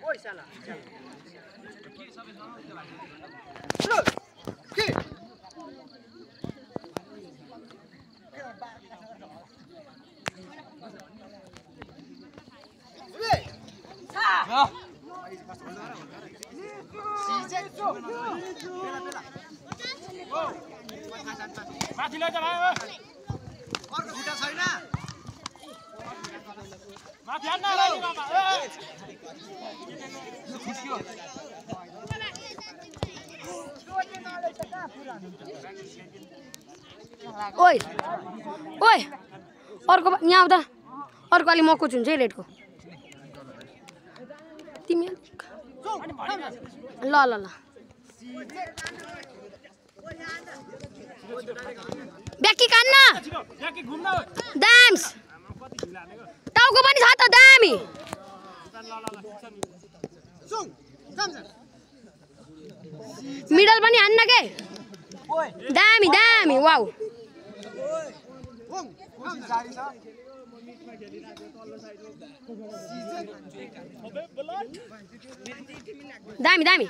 ओइ साला माथि लैजा भाइ अर्को खुट्टा छैन माथि हान्न अलि बाबा यो खुस्क्यो ओइ ओइ अर्को यहाँ आउँदा अर्को अलि मको हुन्छ है रेडको तिमी ल ल ल ब्याकी कान्न याकी घुम्न दाम्स टाउको पनि छ त दामी मिडल पनि हान्न के दामी दामी वाउ दामी दामी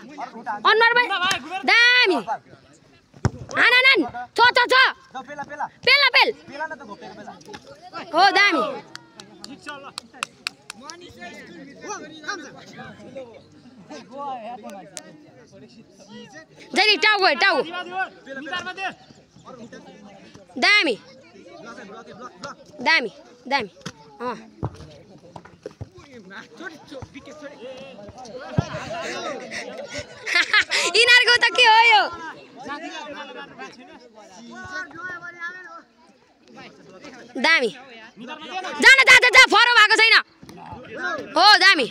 अनुहार पनि दामी हान हान छ छ छ पेला पेला पेल पेल पेला न त गो पेला हो दामी ठिक छ ल जरी टाउ गयो टाउ निधारमा दे दामी दामी दामी यिनीहरूको त के हो यो दामी जान जा जा फरो भएको छैन हो दामी